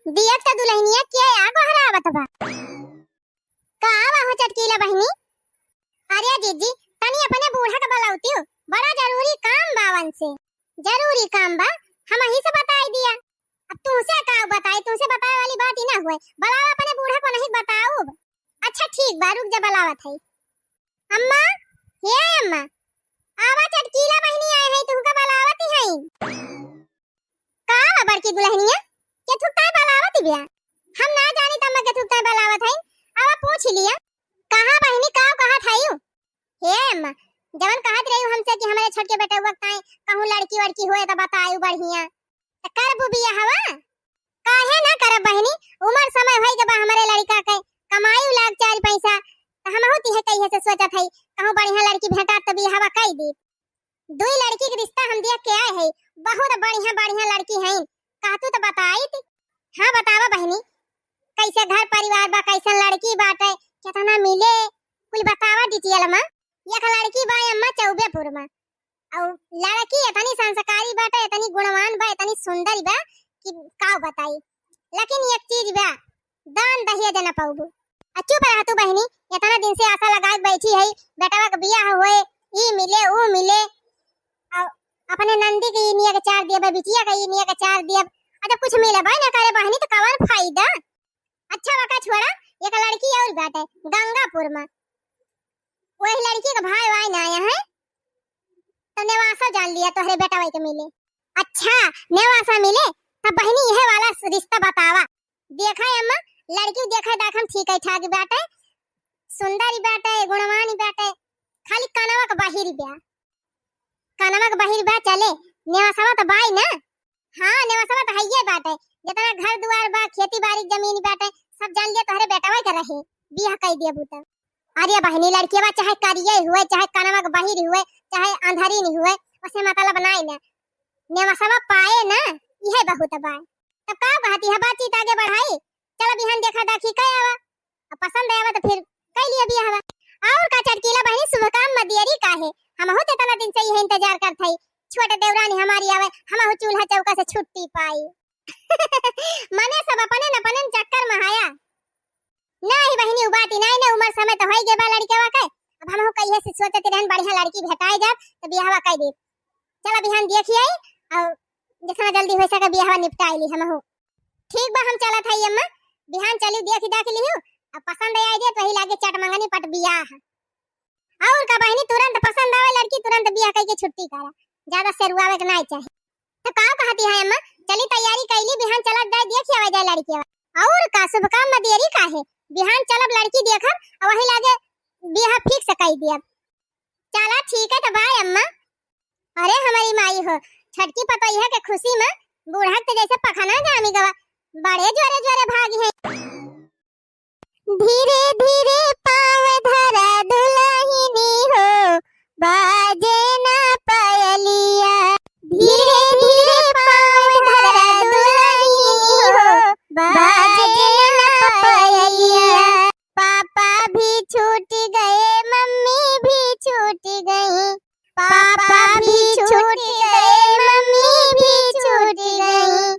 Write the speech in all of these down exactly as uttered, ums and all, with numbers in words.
दियत का दुल्हनिया के आ गोहरावत बा। का बा हो चटकीला बहिनी? अरे जिज्जी, तनी अपने बूढ़ा के बलौतियो, बड़ा जरूरी काम बा उनसे। जरूरी काम बा, हमही से बताई दिया। अब तुमसे का बताई, तुमसे बताए वाली बात ही ना हुए। बलावा अपने बूढ़ा को, नहीं बताउब। अच्छा ठीक बा, रुक जा, बलावत है। अम्मा, हे अम्मा, आवा चटकीला बहिनी आए हैं, तुमका बलावत ही हैं। का बा बड़की दुल्हनिया? केथुक ताई बलावत बिया? हम ना जानी त अम्मा केथुक ताई बलावत हईन। आवा पूछ लिया। कहा बहिनी, का कहत हईउ? हे अम्मा, जवन कहत रही हमसे कि हमरे छोटके बेटउआ के ताई कहूँ लड़की वड़की होए त बतायु बढ़िया। त करबू बियाहवा? काहे ना करब बहिनी, उमर समय होई के बा हमरे लड़का के, कमाई लाग चार पैसा, त हमहू तिहे कहिए से सोचत हई, कहूँ बढ़िया लड़की भेंटात त बियाहवा कई दी। दुई लड़की के रिश्ता हम देख के आए हई, बहुत बढ़िया बढ़िया लड़की हईन, कहतू त बताइत। हाँ बतावा बहिनी, कैसे घर परिवार बा, कैसन लड़की बाटे, केतना मिले, कुल बतावा detail मा। एक लड़की बा अम्मा चौबेपुर मा, अउ लड़की एतनी संस्कारी बाटे, एतनी गुणवान बा, एतनी सुंदर बा कि का बताई। लेकिन एक चीज बा, दान दहेज न पउबू। आ चुप रह तू बहिनी, एतना दिन से आशा लगाए के बैठी है, बेटवा के बियाह होए, ई मिले, ऊ मिले, अउ अपने नंदी के ई निया के चार दियब, बिटिया के ई निया के चार दियब। आ जब कुछ मिलबे न करे बहिनी, त कवन फायदा? अच्छा, वका छोड़ा, एक लड़की और बाटे गंगापुर मा, वही लड़की के भाई वाई ना आया है, तो नेवासा जान लिया तोहरे बेटा वही के मिले। अच्छा, नेवासा मिले, तब बहिनी यह वाला रिश्ता बतावा। देखा अम्मा, लड़की देखा दाखम ठीक है, ठाक बाटे, सुंदर ही बाटे, गुणवान ही बाटे, खाली कनवा के बाहिर बा, कनवा के बाहिर बा। चले, नेवासवा तो बाई ना। हाँ, नेवासवा तो हइये बाटे, जितना घर दुआर बा, खेती बाड़ी जमीन बाटे, सब जान लिया तोहरे बेटवा के रहे, बियाह कई दिया बूता। अरे बहिनी, लड़किया चाहे करिये हुए, चाहे कनवा के बाहिर हुए, चाहे अंधारी नहीं हुए, उसे मतलब नाई ना, नेवासवा पाए ना, इहे बहुत बा। तब का कहती है, बातचीत आगे बढ़ाई, चल बिहान देखा दाखी कई आवा। अब पसंद आवा तो फिर कई लिया बियाहवा। और का चटकीला बहिनी, शुभ काम मा देरी काहे? हमहू तो इतना दिन से यह इंतजार करत हई, छोटे देवरानी हमारी आवे, हमहू चूल्हा चौका से छुट्टी पाई। मने सब अपने न अपने चक्कर मा हया। नहीं बहिनी, उ बात ही नहीं, ने उमर समय तो होई गे बा लड़केवा के। अब हमहू कहिए से सोचत रहन, बढ़िया लड़की भेटाए जात तो बियाहवा कई देत। चला बिहान देखी आई, और जितना जल्दी हो सके बियाहवा निपटाई ली हमहू। ठीक बा, हम चलत हई अम्मा, बिहान चली देखी दाखी लिहू, अब पसंद आई जाए तो वही लागे चट मंगनी पट बियाह। और का बहिनी, तुरंत पसंद आवे लड़की, तुरंत बियाह कई के छुट्टी करा, ज्यादा सेरुआवे के नाई चाहे। तो का कहती है अम्मा, चली तैयारी कई ली, बिहान चलत जाए देखी आवे जाए लड़की। और का शुभ काम मा देरी काहे, बिहान चलब लड़की देखब, और वही लागे बियाह fix कई दियब। चला ठीक है, तो bye अम्मा। अरे हमारी माई हो, छटकी पतोहिया के खुशी मा बूढ़ा के जैसे पखना जामी गवा, बड़े जोरे जोरे भागी है। धीरे धीरे पाँव धरा दुलहिनी हो, बाजे ना पायलिया। धीरे धीरे पाँव धरा दुलहिनी हो, बाजे ना पायलिया। पापा भी छूट गए, मम्मी भी छूट गई, पापा भी छूट गए, मम्मी भी छूट गई।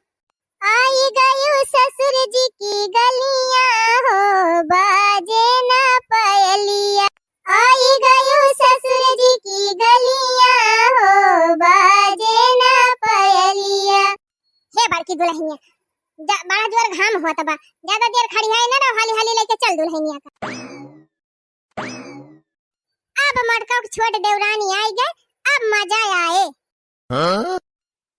आई गयो ससुर जी की गलियां हो, बाजे ना पायलिया। आई गयो ससुर जी की गलियां हो, बाजे ना पायलिया। हे बड़की दुलहिनिया, जा, बड़ा जोर घाम होत बा, ज्यादा देर खड़ी है ना रहो, हाली हाली लेके चल दुलहिनिया का। अब मोटका के छोट देवरानी आई गए, अब मजा आए। हाँ?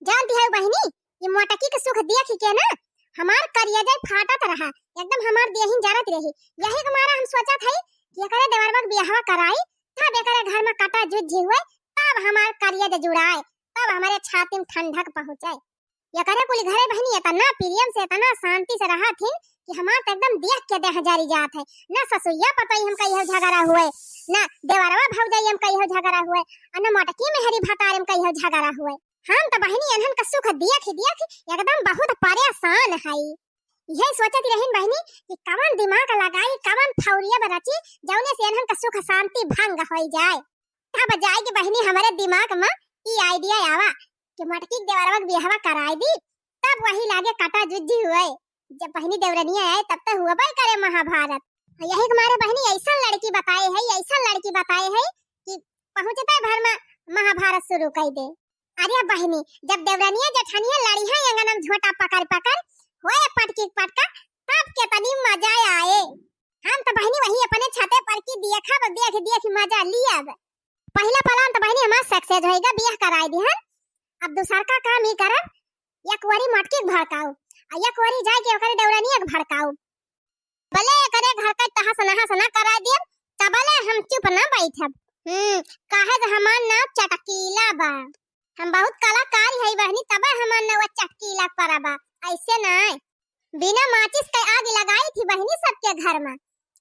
जानती है बहिनी, ये मोटकी के सुख देख के ना हमार करिया जाए फाटत रहा, एकदम हमार देहिन जरत रही। यही के मारा हम सोचत हई कि एकरे देवरवा के बियाहवा कराई, तब एकरे घर में कटा जुझी हुए, तब हमार करिया जे जुड़ाए, तब हमारे छाती में ठंडक पहुँचे। एकरे कुल घरे बहिनी इतना प्रेम से, इतना शांति से रहत हिन कि हमार त एकदम देख के देह जरी जात है। ना ससुइया पतोई हम कहियो झगड़ा हुए, ना देवरवा भौजाई हम कहियो झगड़ा हुए, और ना मोटकी मेहरी भतार हम कहियो झगड़ा हुए। हम त बहिनी एनहन का सुख देख देख एकदम बहुत परेशान हई। यही सोचत रहिन बहिनी कि कवन दिमाग लगाई, कवन फौरिया रची, जौने से एनहन का सुख शांति भंग होई जाए। तब जाए के बहिनी हमरे दिमाग में ई idea आवा कि मोटकी के देवरवा के बियाहवा कराई दी, तब वही लागे कटा जुझी हुए। जब बहिनी देवरनिया आए तब तो हुआ करे महाभारत। यही के मारे बहिनी ऐसा लड़की बताए है, ऐसा लड़की बताए है कि पहुँचते भर में महाभारत शुरू कर दे। अरे बहिनी, जब देवरनिया जेठनिया लड़ी है अंगन में झोटा पकड़ पकड़, होए पटकी पटका, तब केतनी मजा आए। हम तो बहिनी वही अपने छते पर की देखब, देख देख मजा लियब। पहला plan तो बहिनी हमार success होइगा, बियाह कराई दिहन। अब दूसर का काम ई करब, एक वरी मटकी के भड़काऊ, आ एक वरी जाए के ओकरे देवरनिया के भड़काऊ। भले एकरे घर के तहस नहस ना कराई दियब, तबले हम चुप ना बैठब। हम्म, काहे जे हमार नाम चटकीला बा। हम बहुत कलाकार है बहिनी, तबे हमार नाम चटकीला पड़ा बा, ऐसे ना। बिना माचिस के आग लगाई थी बहिनी सबके घर में,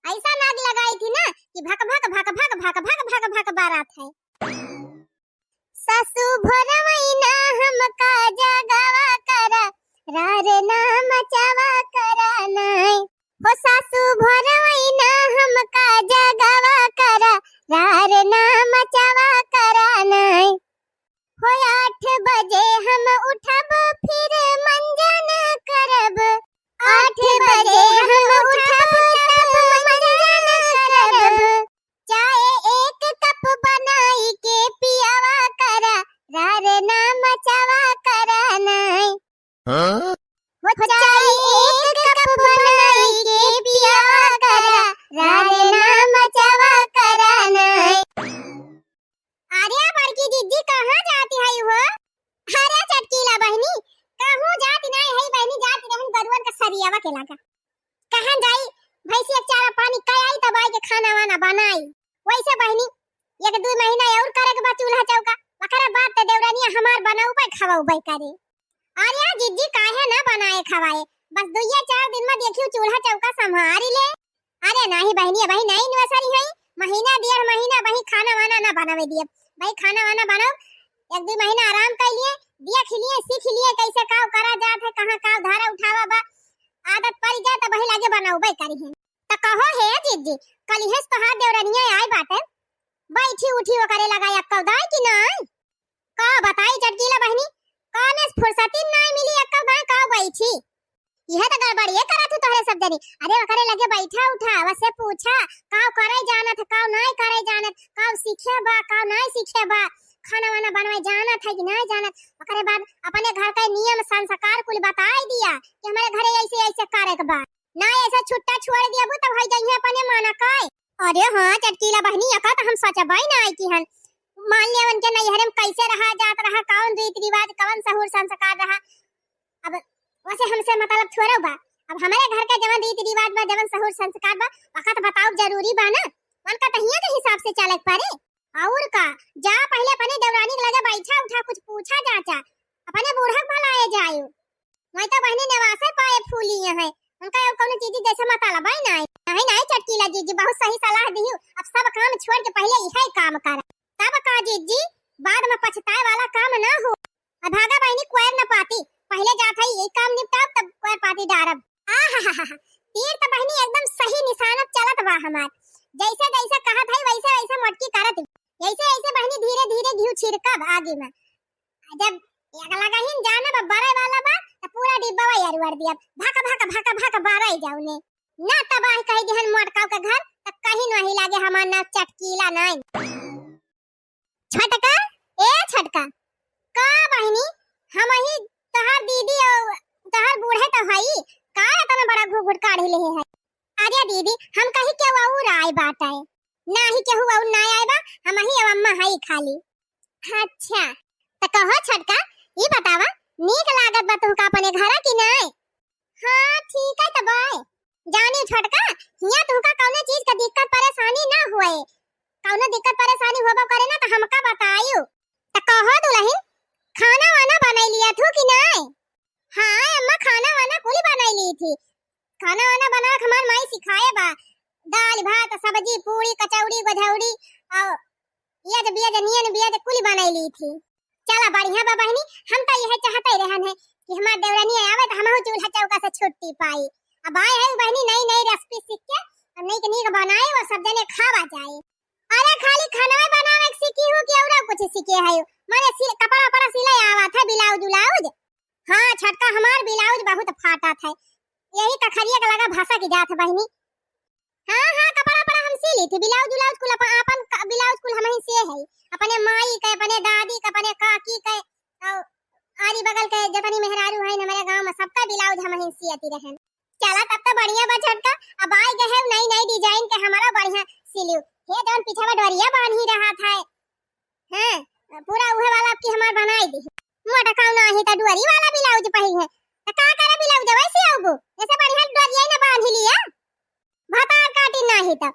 ऐसा आग लगाई थी ना कि भक भक भक भक बारात है। सासू भोरवैना हमका जगावा करा, रार ना मचावा करा नाय। हो सासू भोरवैना हमका जगावा करा, रार ना मचावा करा नाय। हो आठ बजे हम उठब फिर मंजन करब, आठ बजे हम उठब तब मंजन करब। चाय एक कप बनाई के पियावा करा, रार ना मचावा करा नाय। हाँ? हो चाय एक कप बनाई के पियावा करा, रार ना मचावा करा नाय। अरे बड़की जिज्जी, कहाँ जाती है हो? अरे चटकीला बहिनी, कहूँ जाती नहीं है बहिनी, जाती रहन गरुअन का सरियावा के लगा। कहाँ जाई, भैंसी एक चारा पानी कई आई तब आई के खाना वाना बनाई। वैसे बहिनी, एक दुई महीना और करे के बाद चूल्हा चौका, ओकरे बाद ते देवरानिया हमार बनौबे खवौबे करे। अरे जिज्जी, काहे ना बनाए खवाए, बस दुइये चार दिन में देखियो चूल्हा चौका संभारी ले। अरे नाही बहिनी, अबही नई anniversary है, महीना डेढ़ महीना अबही खाना वाना ना बनावे दिए। भाई खाना वाना बनाओ, एक दुई महीना आराम कर लिए, देख लिए, सीख लिए कैसे काव करा जात है, कहाँ काव धारा उठावा बा, आदत पड़ जाए तो वही लागे बनाओ भाई करी है। तो कहो हे जिज्जी, कलिहेस तोहार देवरनिया आई बाटे, बैठी उठी वो करे लगा अक्का दाई कि नाई? का बताई चटकीला बहिनी, कामे से फुर्सती नाई मिली, अक्का दाई का बैठी। यह तो गड़बड़िए करत हूँ तोहरे सब जनी। अरे ओकरे लगे बैठा उठा, वसे पूछा, काव करे जानत है, काव नाई करे जानत, काव सीखे बा, काव नाई सीखे बा, खाना वाना बनवाए जानत है कि नाई जानत। ओकरे बाद अपने घर के नियम संस्कार कुल बताई दिया कि हमारे घरे ऐसे ऐसे करे के बा। ना ऐसा छुट्टा छोड़ दिया बू तब है जइहे अपने माना काय। अरे हाँ चटकीला बहिनी, अका तो हम सोचबे ना आई कि हन। मान लिया उनके नैहरे में कैसे रहा जात रहा, कौन रीत रिवाज, कौन सहूर संस्कार रहा। अब वैसे हमसे मतलब थोड़ा बा, अब हमारे घर का जवन रीत रिवाज बा, जवन सहूर संस्कार बा, वका तो बताओ जरूरी बा ना। उनका तो हियां के हिसाब से चले के पड़े। और का, जा पहले अपने देवरानी के लगे बैठा उठा, कुछ पूछा जाचा, अपने बूढ़ा के भलाए जाए। वही तो बहनी नेवासे पाए फूली है, उनका और कौनो चीज जैसे मतलब है नहीं। नहीं नहीं चटकीला जीजी, बहुत सही सलाह दी। अब सब काम छोड़ के पहले यही काम कर, तब का जीजी बाद में पछताए वाला काम ना हो। अब भागा बहनी कोयर न पाती, पहले जात है यही काम निपटाओ तब कोयर पाती डारब। आहाहाहा, तीर तो बहनी एकदम सही निशानत चलत बा हमार, जैसे जैसे कहत है वैसे वैसे मोटकी करत ही। ऐसे ऐसे बहनी धीरे धीरे घिउ छिड़कब आगे में। जब एक लगहिन जानब बरे वाला बा, त पूरा डिब्बा यार उड़ दिया, भक भक भक भक बरे जाउने। ना तबाह कह दिहन मोटकाव के घर, त कहीं नहीं लागे हमार नाम चटकीला नहीं। छोटका, ए छोटका, का बहिनी, हम ही तोहार दीदी और तोहार बूढ़े तो हई, का इतना बड़ा घूघूट काढ़ी ले है? अरे दीदी, हम कही केहू और आए बाटे, नाही केहू और ना आए बा, हम ही अब अम्मा हई खाली। अच्छा, त कहो छोटका, ई बतावा, नीक लागत बा तुहका अपने घर की नाय? हाँ, ठीक है त बाय। जानी छोटका, हियां तुहका कौनो चीज का दिक्कत परेशानी ना होए, कौनो दिक्कत परेशानी होबो करे ना त हमका बतायु। त कहो दुलहिन, खाना वाना बनाई लिया थू कि नाय? हाँ अम्मा, खाना वाना कुल बनाई ली थी। खाना वाना बनावे के हमार माई सिखाए बा। दाल, भात, सब्जी, पूड़ी, कचौड़ी, गझौड़ी और ये जो बिया जो नियन बिया जो कुल बनाई ली थी। चला बढ़िया बा बहिनी, हम तो यह चाहते रहन है कि हमार देवरानी आवे तो हमहू चूल्हा चौका से छुट्टी पाई। अब आए है बहिनी नई नई recipe सीख के, अब नई के नीक बनाए वो सब जने खावा जाए। अरे खाली खाना बनावे के सीखी हूँ कि और कुछ सीखे है? माने सिल-, कपड़ा वपड़ा सिले आवा था, ब्लाउज उलाउज? हाँ छोटका, हमार ब्लाउज बहुत फाटा था, यही कखरिया के लगा भाषा की जात है बहिनी। हाँ, हाँ, कपड़ा, कपड़ा हम सी ली थी, ब्लाउज, ब्लाउज कुल अपन, अपन क-, ब्लाउज कुल हमही से है, अपने माई के, अपने दादी के, अपने काकी के, और आरी बगल के जतनी मेहरारू है हमारे गांव में, सबका ब्लाउज हमही सियती रहन। चला, तब तो बढ़िया बा छोटका, अब आए गए हैं नई नई डिजाइन के, हमारा बढ़िया सिलियो। हे जौन पीछे में डोरिया बांधी रहा था, हैं, पूरा उहे वाला आपकी हमार बनाई दी। मोटकाऊ नाही त डोरी वाला ब्लाउज पहिरे, त का करे ब्लाउज वैसे आउगो, ऐसे बढ़िया डोरिया न बांध लिया। भतार काटी नाही त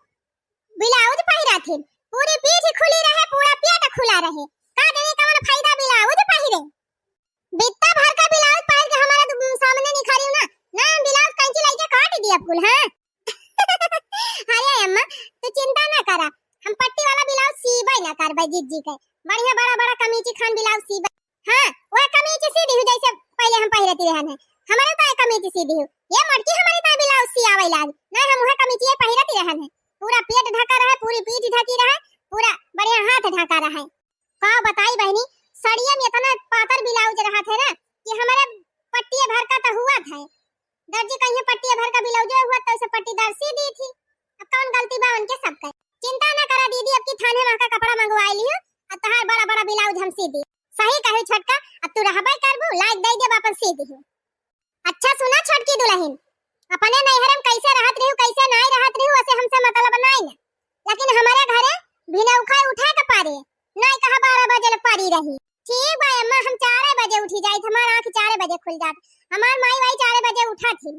ब्लाउज पहिरा थे, पूरी पीठ खुली रहे, पूरा पेट खुला रहे, का जाने कवन फायदा ब्लाउज पहिरे। बित्ता भर का ब्लाउज पहिर के हमारे दु-, सामने निखरी ना, ना हम ब्लाउज कैंची लेके काट दिया फूल, हाँ। अरे अम्मा, तू चिंता ना करा, हम पट्टी वाला ब्लाउज सीबे ना करबे जिज्जी के, बढ़िया बड़ा बड़ा कमीची खान ब्लाउज सीबे। हाँ, वह कमीज सी दिहु जैसे पहले हम पहिरती रहन है, हमारे तो कमीज सी दिहु। ये मोटकी हमारी तो ब्लाउज सियावे लाग, ना हम वह कमीज ये पहिरती रहन है, पूरा पेट ढका रहे, पूरी पीठ ढकी रहे, पूरा बढ़िया हाथ ढका रहे। का बताई बहिनी, सड़िया में इतना पातर ब्लाउज रहत है ना कि हमारे पट्टिए भर का तो हुआ था। दर्जी कहीं पट्टिए भर का ब्लाउज हुआ तो उसे पट्टीदार सी दी थी। अब कौन गलती बा उनके, सब कहे। चिंता ना करा दीदी, अब की थाने वहाँ का कपड़ा मंगवा लियो, अब तहार बड़ा बड़ा ब्लाउज हम सी दी। सही कहे छोटका, अब तू रहबे करबू, लाइक दे देब अपन सी दी। अच्छा सुना छोटकी दुलहिन, अपने नैहर में कैसे रहत रहिउ, कैसे नाई रहत रहिउ, वैसे हमसे मतलब नाई ना, लेकिन हमारे घरे भिनौखा उठे के पारे, नाई कहा बारह बजे ले पड़ी रही। ठीक बा अम्मा, हम चार बजे उठी जाइत, हमार आँख चार बजे खुल जात, हमार माई वाई चार बजे उठा थी।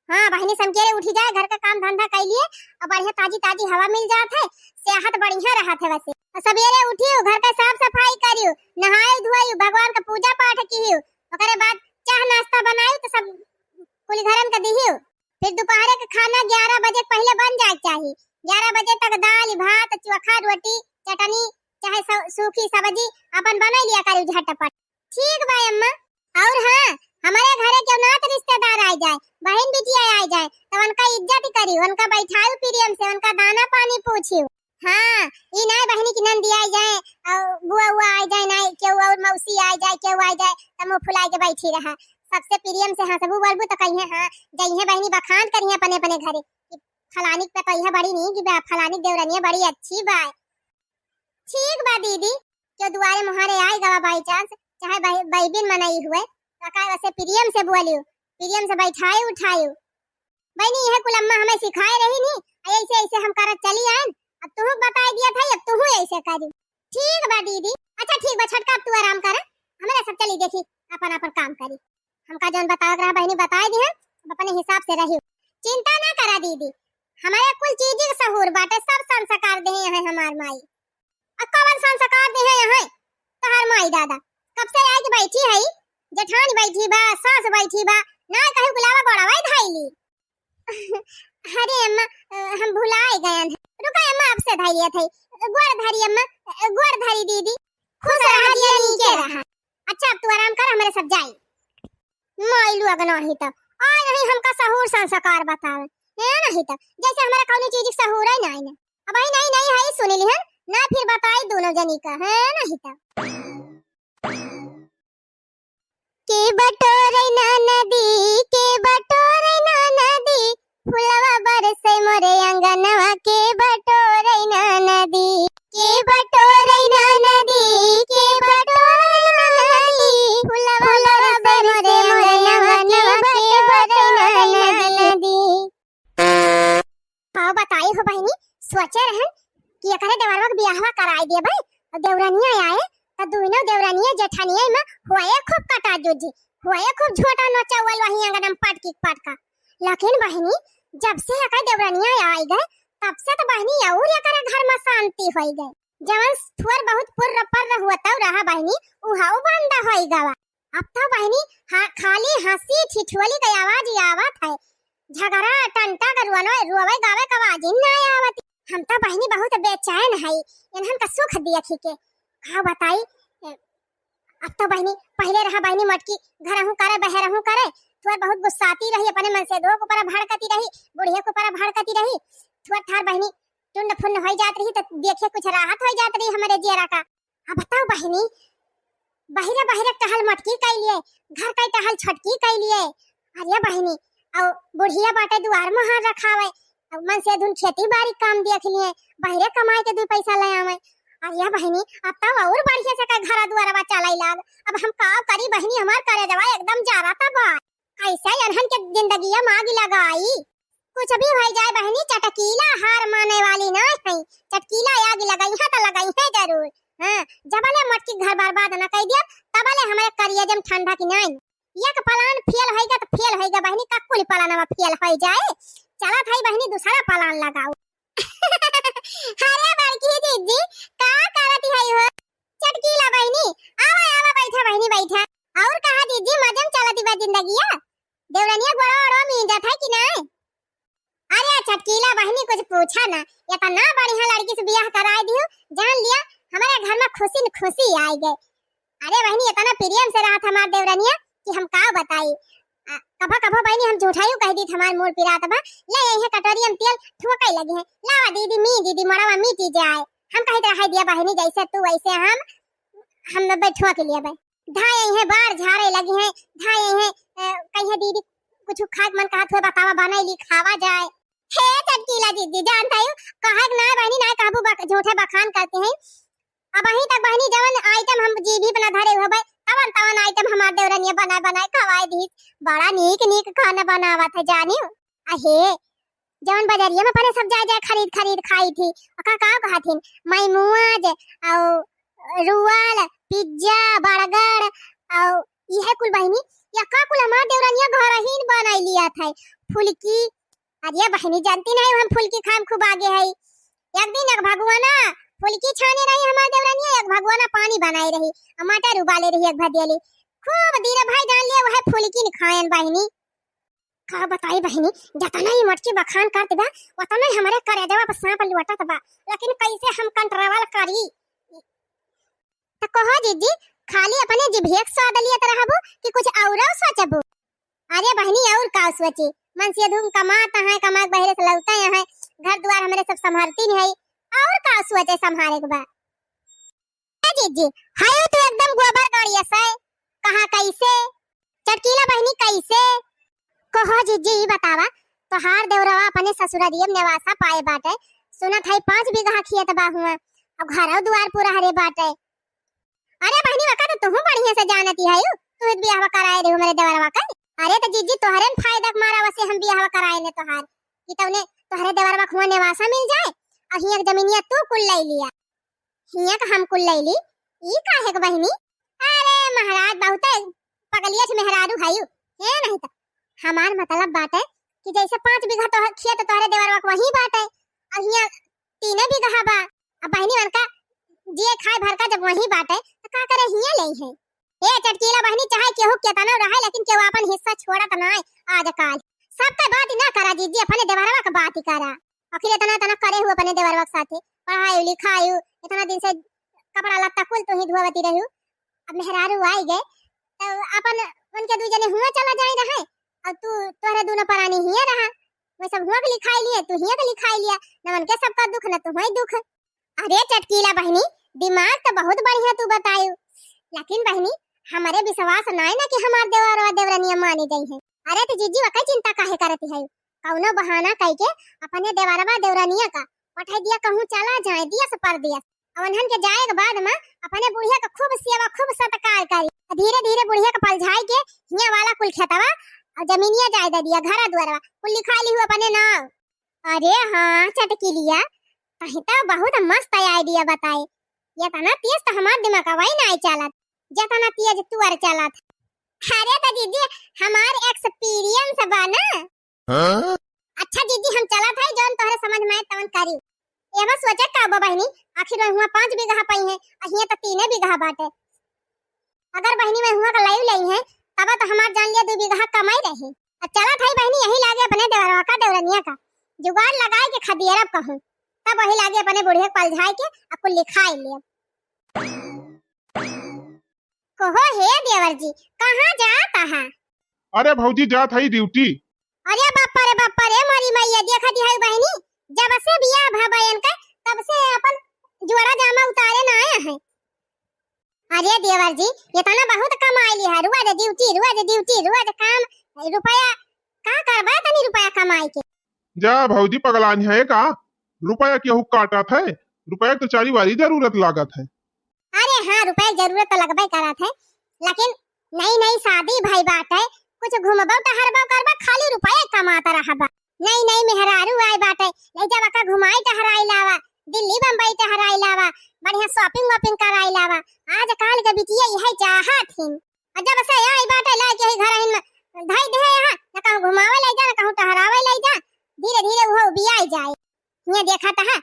हाँ बहिनी, समकेरे उठी जाए, घर का काम धंधा कर लिए और बढ़िया ताजी ताजी हवा मिल जात है, सेहत बढ़िया रहत है। वैसे और सवेरे उठियो, घर का साफ सफाई करियो, नहायो धोइयो, भगवान का पूजा पाठ कियो, ओकरे बाद चाह नाश्ता बनायो तो सब कुल घरन के दिहियो। फिर दोपहरे के खाना ग्यारह बजे के पहले बन जाए के चाही। ग्यारह बजे तक दाल, भात, चोखा, रोटी, चटनी, चाहे स-, सूखी सब्जी अपन बना लिया करी झटपट। ठीक बा अम्मा। और हाँ, हमारे घरे केहू नात रिश्तेदार आ जाए, बहन बिटिया आ जाए, तो उनका इज्जत करी, उनका बैठाऊ प्रेम से, उनका दाना पानी पूछियो। हाँ, ई नाय बहिनी की नंदी आ जाए, और बुआ उआ आ जाए, नाय केहू और मौसी आ जाए, केहू आ जाए, तो मुँह फुलाए के बैठी रहा। सबसे प्रेम से हंसबू बोलबू तो कहिए, हाँ, जइहे बहिनी बखान करिए अपने अपने घरे कि फलानी के पतोहिया बड़ी नीक बा, फलानी देवरनिया बड़ी अच्छी बा। ठीक बा दीदी, केहू दुआरे मुहारे आए गवा by chance, चाहे बहि-, बहिबिन मनई हुए, तो का वैसे प्रेम से बोलियो, प्रेम से बैठाए उठायो। बहिनी, यह कुल अम्मा हमें सिखाए रही नी, आ ऐसे ऐसे हम करत चली आयन, अब तुहू बताए दिया था, अब तुहू ऐसे करी। ठीक बा दीदी। अच्छा ठीक बा छोटका, अब तू आराम कर, हमारे सब चली देखी अपन अपन काम करी। हमका जौन बतावे के रहा बहिनी बताए दी है, अब अपने हिसाब से रही। चिंता ना करा दीदी, हमारे कुल चीज के सहूर बाटे, सब संस्कार दे हैं हमार माई। अब कवन संस्कार दे हैं यहाँ तहार माई दादा? कब से आए के बैठी है, जेठानी बैठी बा, सास बैठी बा, ना कहीं बुलावा गोड़ावा ही धाई ली। अरे अम्मा, अ, हम भुलाए गए हैं। रुका अम्मा, आपसे धाई लिया था। गोड़ धरी अम्मा, अ, गोड़ धरी दीदी। खुश रहा, जिया नीके रहा। अच्छा, अब तू आराम कर, हमारे सब जाई। माई लोग नाही त आए नहीं हमका सहूर संस्कार बतावे। है नहीं त जैसे हमारा कौनो चीज के सहूर है नहीं ना। अब आई नहीं नहीं है सुन लिहन ना, फिर बताई दोनों जनी का, है नहीं त। के बटोरे ना नदी, के बटोरे ना नदी, फुलवा बरसे मोरे अंगनवा, के बटोरे ना नदी, के बटोरे ना नदी, के बटोरे ना नदी, फुलवा बरसे मोरे अंगनवा, के बटोरे ना नदी। का बताई हो बहिनी, सोचे रहन कि एकरे देवरवा के बियाहवा कराई देबे, और देवरनिया आए, त दुइनो देवरनिया जेठनिया में होए खूब कटा जुजी, होए खूब झोटा नोचौल वही अंगना में पटकी पटका। लेकिन बहिनी, जब से एकर देवरनिया आई गए, तब से तो बहिनी और एकरे घर में शांति होई गए। जवन थोर बहुत पुर्र पर्र हुआ तब रहा बहिनी, उहाऊ बंद होई गवा। अब तो बहिनी, हा-, खाली हंसी ठिठोली के आवाज ही आवत है, झगड़ा टंटा के रोनो-, रोवे गावे के आवाज ही ना आवत। हम तो बहिनी बहुत बेचैन है, इन्हन का सुख दिया थी के। का बताई, ए, अब तो बहिनी, पहले रहा बहिनी मोटकी, घरहू करे, बहरहू करे, थोर बहुत गुस्साती रही, अपने मन से दो के ऊपर भड़कती रही, बुढ़िया के ऊपर भड़कती रही, थोर थार बहिनी टुंड फुन्न होई जात रही, तो देखे कुछ राहत होई जात रही हमारे जियरा का। अब बताओ बहिनी, बहिरे बहिरे टहल मोटकी कैलिए, घर के टहल छोटकी कैलिए। अरे बहिनी, अउ बुढ़िया बाटे दुआर मोहार रखावे, अउ मन से धुन खेती बारी काम देख लिए, बहरे कमाए के दुइ पैसा ले आवे। अरे बहिनी, अब तो और बढ़िया से का घर दुआरवा चले लाग। अब हम का करी बहिनी, हमार करेजवा एकदम जारा था बा। कैसे अनहन के जिंदगिया में आग लगाई। कुछ भी हो जाए बहिनी, चटकीला हार माने वाली ना है। चटकीला आग लगाई है तो लगाई है जरूर। हाँ, जबले मटकी घर बर्बाद ना कर दिया, तबले हमारे करेजम ठंडा की नहीं। एक plan fail होइगा तो fail होइगा बहिनी, का कुल planवा fail हो जाए। चलत है बहिनी, दूसरा plan लगाओ। अरे बड़की जिज्जी, का करत है हो? चटकीला बहिनी, आवा, आवा, बैठा बहिनी, बैठा। और कहा जिज्जी, मजे में चलत बा जिंदगिया? देवरनिया गोड़वा ओड़वा मींजत है कि नहीं? अरे चटकीला बहिनी, कुछ पूछा ना, इतना बढ़िया लड़की से बियाह कराए दियो, जान लिया हमारे घर में खुशी न खुशी आइ गए। अरे बहिनी, इतना प्रेम से रहत हमार देवरनिया कि हम का बताई। आ, कभो कभो बहिनी हम झूठाइयो कह दीत, हमार मूड़ पिरात बा, ले यही कटोरिया में तेल ठोकै लगी है, लावा दीदी, मी दीदी, मड़वा मिटी जाए। हम कहित रहे दिया बहिनी, जैसे तू वैसे हम, हम बैठवा के लिए बे। धाए हैं बार झाड़े लगी हैं, धाए हैं, अ, कहिए दीदी कुछ खाए के मन कहत हुए बतावा, बनाई ली खावा जाए। हे चटकीला दीदी, जानता हूँ, कहे के ना बहिनी, ना कहबू बक-, झूठे बखान करते हैं। अबहीं तक बहिनी जवन item हम जीभी बना धरे हुए बे, तवन तवन item हमार देवरनिया बनाए बनाए खवाए दी। बड़ा नीक नीक खाना बनावत है जानियो। अहे, जवन बजरिया में पहले सब जाए जाए खरीद खरीद खाई थी, ओका का कहथिन, मैमोज, और रोल, पिज्जा, बर्गर, और इहे कुल बहिनी, या का कुल हमार देवरनिया घर ही बनाई लिया था। फुलकी, अरे बहिनी जानती नहीं, हम फुलकी खाए में खूब आगे है। एक दिन एक भगवाना फुलकी छाने रही हमार देवरनिया, एक भगवाना पानी बनाए रही, और मटर उबाले रही एक भदियली। खूब दिन भाई जान लिया वह फुलकी न खायन बहिनी। का बताई बहिनी, जतना ही मटकी बखान करत बा, उतना ही हमरे करेजवा पर सांप लुटत बा, लेकिन कैसे हम control करी? त कहो जीजी, खाली अपने जिभिया के स्वाद लियत रहबू कि कुछ औरो सोचबू? अरे बहिनी, और का सोची, मन से धुन कमात है, कमा के बहरे से लौटे है, घर दुआर हमरे सब संभालती नहीं है, और का सोचे संभाले के बा? ए जीजी, हायो तू एकदम गोबर गड़िया से। कहा कैसे? चटकीला बहिनी कैसे? कहो जीजी, ई बतावा, तोहार देवरवा अपने ससुररिये में नेवासा पाए बाटे, सुनत है पाँच बीघा खेत बा हुआ, अब घरो दुआर पूरा हरे बाटे। अरे बहिनी, वका तो तुहू बढ़िया से जानती है, तू ही बियाहवा कराए रहे हमरे देवरवा का। अरे तो जीजी, तोहरे न फायदा के मारा वसे हम बियाहवा कराए ने तोहार, कि तौने तोहरे देवरवा के हुआ नेवासा मिल जाए, और हियाँ के जमीनिया तू कुल ले लिया। हियाँ का हम कुल लैली, ई काहे के बहिनी? अरे महाराज, बहुते पगलियठ मेहरारू हयू। हे नहीं त हमार मतलब बाटे कि जैसे पाँच बीघा तो खेत तोहरे देवरवा के वहीं बाटे, और हियाँ तीने बीघा बा। अब बहिनी उनका जिए खाए भर का जब वहीं बाटे, तो का करे हियाँ ले है? ए चटकीला बहिनी, चाहे केहू केतनो रहे, लेकिन केहू आपन हिस्सा छोड़त नाय आजकल। सबके बात ना करा जीजी, अपने देवरवा के बात ही करा। आखिर इतना इतना करे हुए अपने देवरवा के साथे, पढ़ाई लिखाई, इतना दिन से कपड़ा लत्ता कुल तू ही धोवती रहू। अब मेहरारू आई गए, तो अपन उनके दू जने हुआ चला जाए रहे, और तू तोहरे दोनों परानी हिया रहा, वह सब हुआ के लिखाई लिए, तू हिया के लिखाई लिया, न उनके सबका दुख न तुम्हें दुख। अरे चटकीला बहिनी, दिमाग तो बहुत बढ़िया तू बतायू, लेकिन बहिनी, हमरे विश्वास नाय ना कि हमार देवरवा देवरनिया माने जाई है। अरे तो जीजी, वका चिंता काहे करती है? कौनो बहाना कह के अपने देवरवा देवरनिया का पठाई दिया, कहूँ चला जाए दिया से परदेस। और उन्हन के जाए के बाद में अपने बुढ़िया का खूब सेवा, खूब सत्कार करी। धीरे धीरे बुढ़िया का पलझाई के हिया वाला कुल खेतवा और जमीनिया जाए दे दिया, घरा दुआरवा कुल लिखा ली अपने नाम। अरे हाँ चटकीलिया, तही तो बहुत मस्त idea बताए। इतना तेज तो हमार दिमाग वही ना आई चलत, जितना तेज तुअर चलत। अरे तो जीजी, हमार experience बा ना। हाँ? अच्छा जीजी, हम चलत है, जौन तोहरे समझ में आए तवन करी। एमा सोचे का बा बहिनी, आखिर वह हुआ पाँच बीघा पाई है, अहिया तो तीने बीघा बाटे। अगर बहिनी वह हुआ का लाइव लई है, तब तो हमार जान लिया दू बीघा कमाई रही। अब चलत है बहिनी, यही लागे अपने देवरवा का देवरनिया का जुगाड़ लगाए के खदियरब कहूँ, तब वही लागे अपने बुढ़िया के पलझाए के अकुल लिखाई ले। कहो हे देवर जी, कहाँ जात आहा? अरे भौजी, जात हई duty। अरे बापा रे बापा रे, मोरी मैया, देखत हई बहिनी, जब से बियाह भा बा इनका, तब से अपन जोड़ा जामा उतारे ना आया है। अरे देवर जी, इतना बहुत कमाई ली है, रोज duty, रोज duty, रोज काम, रुपया का करबा तनी रुपया कमाई के? जा भौजी, पगलानी है का? रुपया केहू काटत है? रुपया के तो चारी बारी जरूरत लागत है। अरे हाँ, रुपया के जरूरत तो लगबे करत है, लेकिन नई नई शादी भई बाटे, कुछ घूमबो टहरबो करबा, खाली रुपया कमात रहबा। नई नई मेहरारू आए बाटे, ले जा वका घुमाई टहराई लावा, दिल्ली बम्बई टहराई लावा, बढ़िया shopping वॉपिंग कराई लावा। आजकल के बिटिया इहे चाहत हिन। और जब से आई बाटे, लाके ही घर हिन में धई दे यहाँ, न कहूँ घुमावे ले जा, न कहूँ टहरावे ले जा, धीरे धीरे वो उबियाई जाए। हियाँ देखा त है,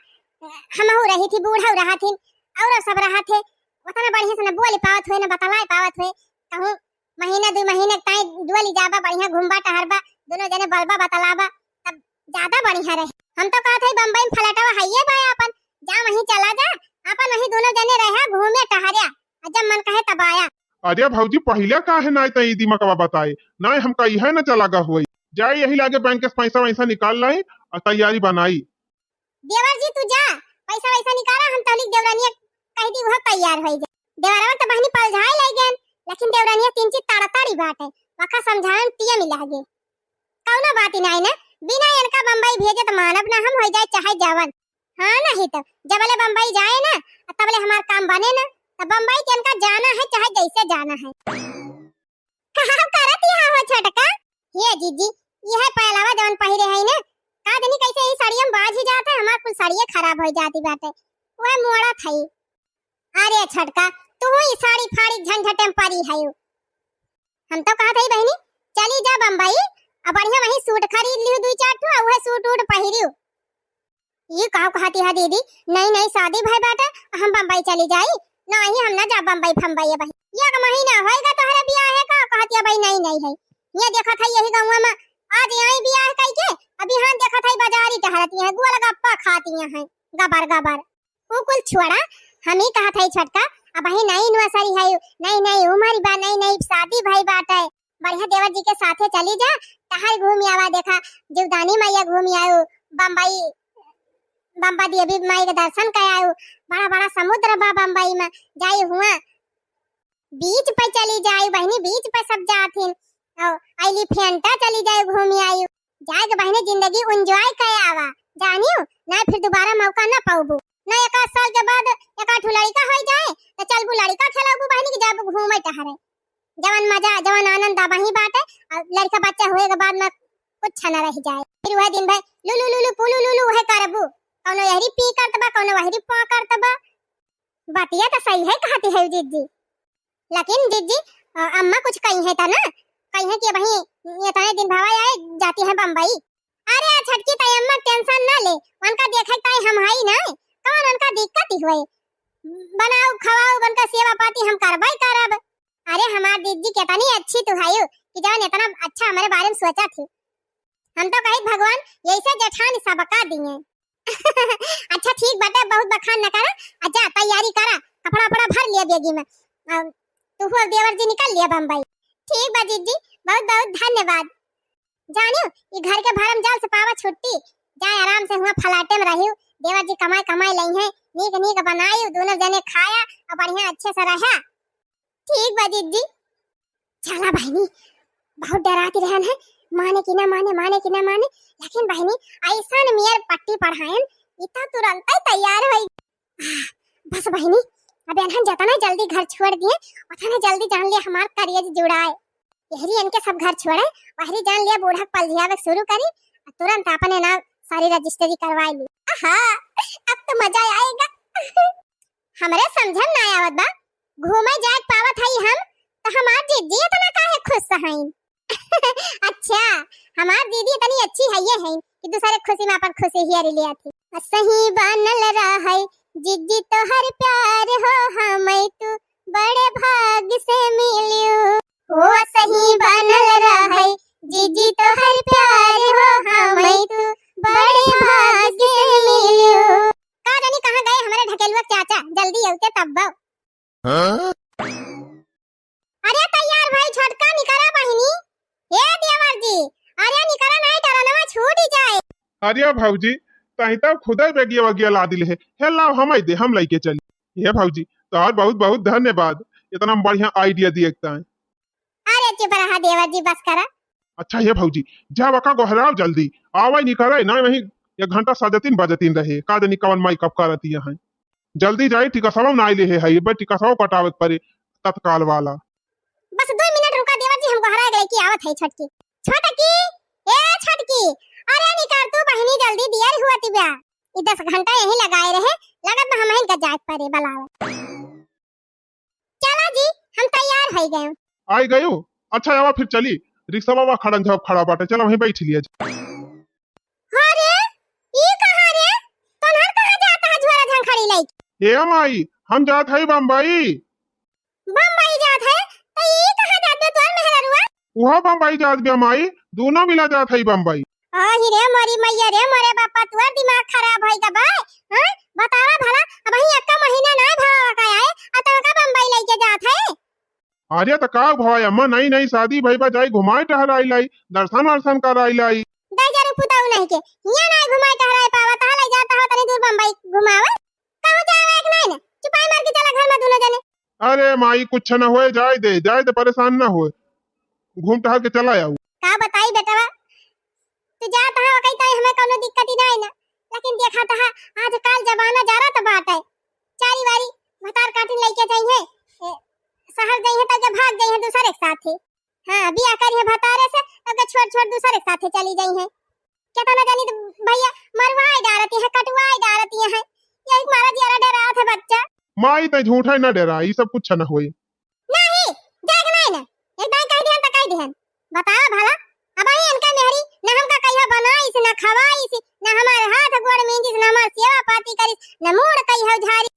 हमहू रही थी, बूढ़ऊ रहा थी, और सब रहा थे, उतना बढ़िया से न बोल पावत हुए, न बतलाए पावत हुए। कहूँ महीना दू महीना के ताई डोली जाबा, बढ़िया घूमबा टहरबा, दोनों जने बोलबा बतलाबा, तब ज्यादा बढ़िया रहे। हम तो कहत हई बम्बई में फ्लैटवा हइये बा आपन, जा वहीं चला जा, आपन वहीं दोनों जने रहा, घूमे टहरा, और जब मन कहे तब आया। अरे भौजी, पहिले काहे नाई त ई दिमकवा बताए? नाई हम कहिए न चला गा हुई। जाई यही लागे बैंक से पैसा वैसा निकाल लाई और तैयारी बनाई। देवर जी तू जा, पैसा वैसा निकाला, हम तहली देवरानिया कह दी, वह तैयार होई जाए। देवरवा तो बहिनी पलझाए लग गए, लेकिन देवरानिया तीन चीज ताड़ाताड़ी बाटे, वका समझावे में टिया मिला गे। कौनो बात ही नाई ना, बिना इनका बम्बई भेजे तो मानब ना हम, हो जाए चाहे जवन। हाँ, नहीं तो जबले बम्बई जाए ना, तबले हमार काम बने ना। तो बम्बई के इनका जाना है, चाहे जैसे जाना है। का करत यहाँ हो छोटका? हे जीजी, यह पहलावा जवन पहिरे है ना, का जनी कैसे ई साड़िया में बाझ ही जात है, हमार कुल साड़िया खराब हो जाती बाटे, वह मोड़त है। अरे छोटका, तू ही साड़ी फाड़ी झंझटे में पड़ी है। हम तो कहत हई बहिनी, चली जा बम्बई, अब बढ़िया वहीं सूट खरीद लियो दुई चार ठो, आ उहे सूट उट पहिरियो। ई का कहती है दीदी, नई नई शादी भई बाटे, हम बम्बई चली जाई? नहीं, हम ना जा बम्बई फम्बई बहिनी। एक महीना होएगा तोहरे बियाहे का, कहती है भाई नई नई है। ये देखत है यही गाँव में आज आई बियाह कई के, अभी हाँ देखत है बाजारी टहरती है, गोलगप्पा खाती है गबर गबर। ऊ कुल छोड़ा, हम ही कहत हई छोटका, अबहीं नई anniversary है, नई नई उमर बा, नई नई शादी भई बाटे, बढ़िया देवर जी के साथे चली जा, टहर घूम आवा, देखा जीवदानी मैया घूम आऊ, बम्बई, बम्बा देवी माई के दर्शन कर आऊ, बड़ा बड़ा समुद्र बा बम्बई में, जाई हुआ beach पे चली जाई बहिनी, beach पे सब जाथिन, और एलिफेंटा चली जाई घूम आई, जाए के बहिनी जिंदगी enjoy कर आवा, जानियो ना फिर दोबारा मौका ना पाऊबू, ना एक आध साल के बाद एक आध ठो लड़का हो जाए तो चलबू लड़का खेलाबू बहिनी की जाबू घूमे टहरे, जवन मजा जवन आनंद अब वही बाटे, और लड़का बच्चा हुए के बाद में कुछ न रह जाए, फिर वह दिन भर लुलु लुलु पुलु लुलु वह करबू, कौनो यहरी पी करत बा, कौनो वहरी पा करत बा। बतिया तो सही है कहती है जीजी, लेकिन जीजी, अ, अम्मा कुछ कही है ता ना, कही है कि अबहीं इतने दिन भवा आए जाती है बम्बई। अरे छोटकी ताई अम्मा tension ना ले, उनका देखे ताई हम हई ना, कौन उनका दिक्कत ही हुए, बनाऊ खवाऊ उनका सेवा पाती हम करबई करब। अरे हमार जीजी कितनी अच्छी तू हयू कि जवन इतना अच्छा हमारे बारे में सोचा थी। हम तो कहित भगवान यैसे जेठान सबका दिए। अच्छा ठीक बाटे, बहुत बखान न करा, आ जा तैयारी करा, कपड़ा उपड़ा भर लिया बेगी में, आ, तू हो देवर जी निकल लिया बम्बई। ठीक बा जीजी, बहुत बहुत धन्यवाद। जानियो, ई घर के भरम जाल से पावा छुट्टी, जाए आराम से हुआ फ्लैटे में रहियो, देवर जी कमाए कमाए लई हैं, नीक नीक बनायू, दोनों जने खाया और बढ़िया अच्छे से रहा। ठीक बा जीजी। चला बहिनी, बहुत डरात रहन है, माने कि ना माने, माने कि ना माने, लेकिन बहिनी ऐसन मेर पट्टी पढ़ायन, ई तो तुरंत ही तैयार होई। आह, बस बहिनी, अब एनहन जतना जल्दी घर छोड़ दिए, उतना जल्दी जान लिया हमार करेज जुड़ाए। यहरी इनके सब घर छोड़े, वहरी जान लिया बूढ़ा के पलझियावे शुरू करी, तुरंत अपने नाम सारी रजिस्ट्री करवाई ली। आहा, अब तो मजा आएगा। हमरे समझ में ना आवत बा, घूमे जाए के पावत हई हम, तो हमार जीजी इतना काहे खुश हईन? अच्छा, हमार दीदी इतनी अच्छी है ये है कि दूसरे खुशी में अपन खुशी हियरी ले आती। सही बनल रहै जीजी तोहर प्यार हो, हमै तू बड़े भाग से मिलियो। ओ सही बनल रहै जीजी तोहर प्यार हो, हमै तू बड़े भाग से मिलियो। का जानी कहाँ गए हमारे ढकेलुआ चाचा, जल्दी अउते तब। हाँ? अरे तैयार भाई छोटका निकरा बहिनी। हे देवर जी, अरे निकरा नहीं डरनवा छूट ही जाए। अरे भौजी, तही तब खुदे बेगिया वगिया ला दिले है। हे लाओ हम दे, हम लेके चली। हे भौजी, तोहर बहुत बहुत धन्यवाद, इतना बढ़िया idea दिए एक ताई। अरे चुप रहा देवर जी, बस करा। अच्छा हे भौजी, जा वका गोहराव जल्दी, आवै निकरै, नाहीं वहीं एक घंटा सजतिन बजतिन रहे, का जानी कवन माई कब करतिया हैं। जल्दी जाई, टिकसवा नाहीं लेहे है, ये बे टिकसवा कटावे के परे तत्काल वाला। बस दो मिनट रुका देवर जी, हम गोहराय के लइके आवत है छोटकी। छोटकी, ए छोटकी, अरे निकर तू बहिनी जल्दी, देर हुअत बा। ई दस घंटा यहीं लगाए रहे, लगत बा हमहिन का जाए के परे बलावे। चला जी, हम तैयार होइ गए। आइ गयो? अच्छा आवा फिर चली, रिक्शवा वा खड़न जब खड़ा बाटे, चला वहीं बैठ लिया जी। अरे, ई कहाँ रे? तोहन कहाँ जात है झोरा झंखड़ी लइके? ए माई, हम जात है बम्बई। बम्बई जात है? त ई कहाँ जात बे तोर मेहररुआ? उहो बम्बई जात बे माई, दूनो मिला जात है बम्बई। आही रे मोरी मैया रे, मोरे बापा, तोर दिमाग खराब होइ गा बा। हाँ? बतावा भला, अबहीं एक्का महीना नाहीं भवा का आए, आ तोहका बम्बई लइके जात है? अरे त का भवा अम्मा, नई नई शादी भई बा, जाई घुमाए टहराई लाई, दर्शन वर्शन कराई लाई। दहिजरू पुताऊ नहीं के, हियाँ नाहीं घुमाए टहराए पावा, तहा लइ जात हो तनी दूर बम्बई घुमावे। कहूँ जावे एक नाहीं ना, चुपाई मार के चला घर में दूनो जने। अरे माई, कुछ न होए, जाए दे, जाए दे, परेशान न होए, घूम टहल के चला आऊ। का बताई बेटवा, तू जात हो कहीं तो हमें कौनो दिक्कत ही नाहीं ना, लेकिन देखा तो है, आजकल जमाना जरा तो बात है, चारी वारी भतार काटिन लइके जाइहे, ए, शहर जाइहे तब जब भाग जाइहे दूसरे के साथे। हाँ, बियाह करिहे भतारे से, तब के छोड़ छोड़ दूसरे के साथे चली जाइहे। केतना जनी त भैया मरवाए डारती है, कटवाए डारती है, यही मारा जियारा डरात है बच्चा। माई तै झूठा ही ना डरा, ई सब कुछ ना होई। नहीं, जाएगा नहीं ना। एक दाई कह दिहन त कह दिहन। बतावा भला, अबहीं इनका मेहरी न हमका कहियो बनाइस, न खवाइस, न हमारे हाथ गोड़ मींजिस, न हमार सेवा पाती करिस, न मूड़ कहियो झारी।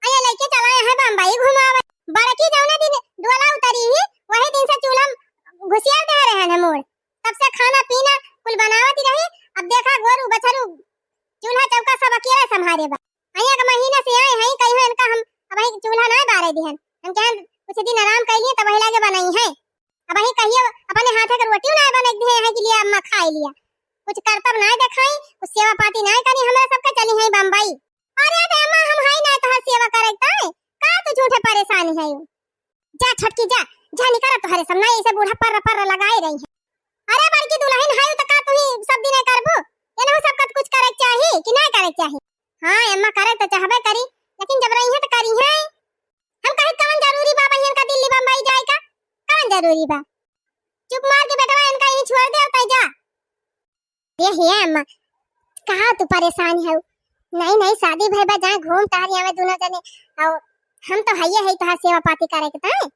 अये लइके चला है बम्बई घुमावे। बड़की जौने दिन डोला उतरी ही, वही दिन से चूल्हा घुसियार दे रहे हैं मूड़। तब से खाना पीना कुल बनावत ही रही। अब देखा गोरू बछरू चूल्हा चौका सब अकेले संभारे बा। अये एक महीना से आए हैं, कहियो इनका हम अबहीं चूल्हा नाहीं बारे दिहन। हम कहेन कुछ दिन आराम कर लिए तब वही लागे बनाई है। अबहीं कहियो अपने हाथे के रोटी नाहीं बने दिहे हैं कि लिया अम्मा खाई लिया। कुछ करतब नाहीं देखाई, कुछ सेवा पाती नाहीं करी, हमरा सबके चली हैं बम्बई। अरे तो अम्मा हम हई नाहीं तोहर सेवा करे ताई, का तू झूठे परेशान है? जा छोटकी जा, जा निकर तोहरे सब नाहीं ऐसे बूढ़ा पर्र पर्र लगाए रही है। अरे बड़की दुलहिन है तो का तू ही सब दिन करबू? एनहु सब कत कुछ करे के चाही कि नाहीं करे के चाही? हाँ अम्मा करे तो चाहबे करी, लेकिन जब रही है तो करी है। हम कहे कवन जरूरी बा बहिन का दिल्ली बम्बई जाए का? कवन जरूरी बा? चुप मार के बेटवा इनका यहीं छोड़ दे तै जा। ए हे अम्मा, कहा तू परेशान है? नहीं नहीं, शादी भई बा, जाए घूम टहरी आवे दूनो जने। और हम तो हइये है तोहार सेवा पाती करे के ताई।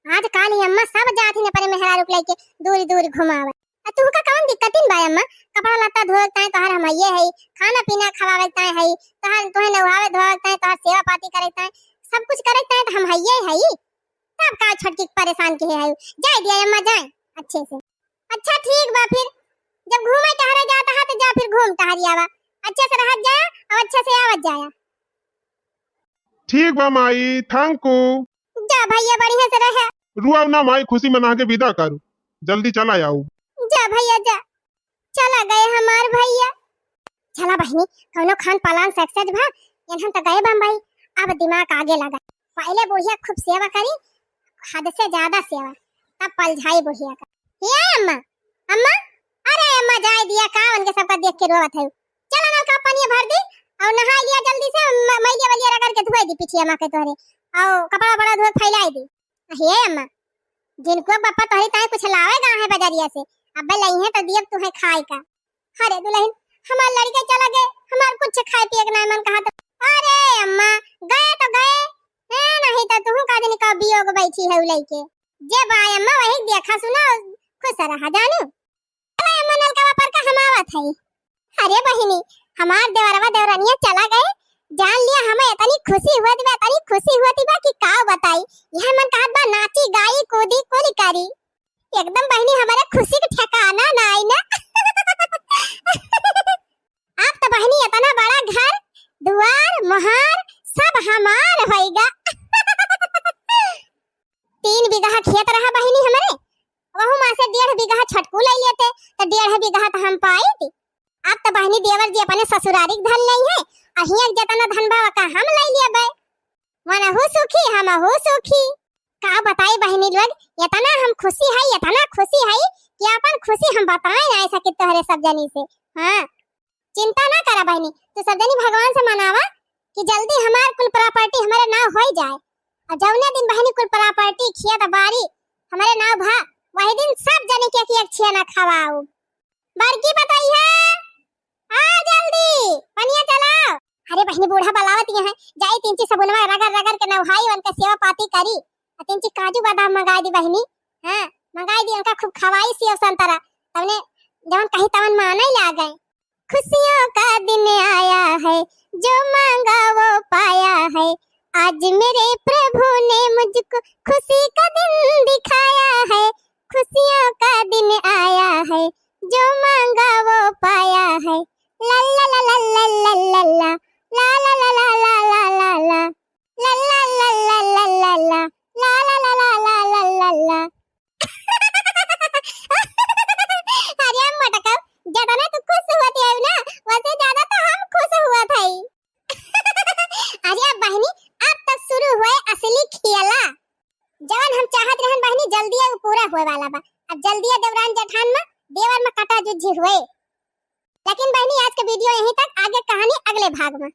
आजकल ही अम्मा सब जात ही अपने मेहरारू के लइके दूरी दूरी घुमावे। आ तुहका कौन दिक्कतिन बा अम्मा? कपड़ा लत्ता धोवे के ताई तोहार हम हइये है, खाना पीना खवावे के ताई है, तोहार तोहे नहावे धोवे के ताई, तोहार सेवा पाती करे के ताई, सब कुछ करे के ताई तो हम हइये है। तब का छोटकी के परेशान के है? जाए दिया अम्मा, जाए अच्छे से। अच्छा ठीक बा फिर, जब घूमे टहरे जाता है तो जा फिर घूम टहरी आवा, अच्छे से रहत जाया और अच्छे से आवत जाया। ठीक बा माई, thank you। जा भैया बढ़िया से रहे। रुआव ना माई, खुशी मना के विदा करू, जल्दी चला आऊ। जा भैया जा, चला गए हमार भैया। चला बहिनी, कौनो खान plan success भा, एनहन त गए बम्बई, अब दिमाग आगे लगा। पहले बुढ़िया खूब सेवा करी, हद से ज्यादा सेवा, तब पलझाई बुढ़िया का। हे अम्मा, अम्मा, अरे अम्मा जाए दिया का, उनके सबका देख के रोवत है। चला नलका पनिया भर दी और नहाई लिया जल्दी से, म-, मैलिया वलिया रगड़ के धोए दी पिठिया माँ के तोहरे, और कपड़ा वपड़ा धोए फैलाई दी। हे अम्मा, जिनको बप्पा तोहरी ताई कुछ लावे गा है बजरिया से, अब्बे लइहे तो दियब तुहे खाए का। अरे दुलहिन, हमार लड़के चला गए, हमार कुछ खाए पिए के नाय मन कहा तो। अरे अम्मा, गए तो गए, ए, नहीं तो तुहू का दिन का वियोग बैठी है लइके। जे बा अम्मा वही देखा सुना, खुश रहा जानू। अरे अम्मा नलकवा पर का हम आवत है। अरे बहिनी, हमार देवरवा देवरनिया चला गए, जान लिया हमें इतनी खुशी हुआ दिबा, इतनी खुशी हुआ दिबा कि का बताई। यह मन कहत बा नाची गाई कूदी कुल करी। एकदम बहिनी हमारे खुशी के ठिकाना ना आई ना। आप तो बहिनी इतना बड़ा घर, दुआर, मोहार सब हमार होइगा। तीन बीघा खेत रहा बहिनी हमरे, वहू मा से डेढ़ बीघा छोटकू ले लेते, तो डेढ़ बीघा तो हम पाइत। अब तो बहिनी देवर जी अपने ससुरारी के धन लेइहे, अहियाँ के जितना धन बा, ओका हम ले लेबे। मनहू सुखी, हमहू सुखी। का बताई बहिनी लोग, इतना हम खुशी है, इतना खुशी है कि अपन खुशी हम बताए ना ऐसा कि तोहरे सब जनी से। हाँ, चिंता ना करा बहिनी, तू सब जनी भगवान से मनावा कि जल्दी हमार कुल प्रॉपर्टी हमरे नाव होई जाए। और जौने दिन बहिनी कुल प्रॉपर्टी, खेत बाड़ी हमरे नाव भा, वही दिन सब जनी के एक एक छिया ना खवाऊ। बड़की पतोहिया, आ जल्दी पनिया चलाओ। अरे बहिनी, बूढ़ा बलावत ये है, जाई तीन ची सबुनवा रगड़ रगड़ के नवहाई, उनका सेवा पाती करी। और तीन ची काजू बादाम मंगाई दी बहिनी, हाँ, मंगाई दी, उनका खूब खवाई सेव संतरा, तवने जवन कही तवन माने लागे। खुशियों का दिन आया है, जो मांगा वो पाया है। आज मेरे प्रभु ने मुझको खुशी का दिन दिखाया है। खुशियों का दिन आया है, जो मांगा वो पाया है। ला ला ला ला ला ला ला ला। ला ला ला ला ला ला ला ला। ला ला ला ला ला ला ला। ला ला ला ला ला ला ला ला। अरे मोटका, ज्यादा ना तू खुश होती है ना, वैसे ज्यादा तो हम खुश हुआ था ही। अरे बहिनी, अब तो शुरू हुए असली खेला। जवन हम चाहत रहन बहिनी, जल्दी वो पूरा होए वाला बा। अब जल्दी देवरान जेठान में, देवर में कटा जुझी हुए। लेकिन बहिनी, आज के वीडियो यहीं तक, आगे कहानी अगले भाग में।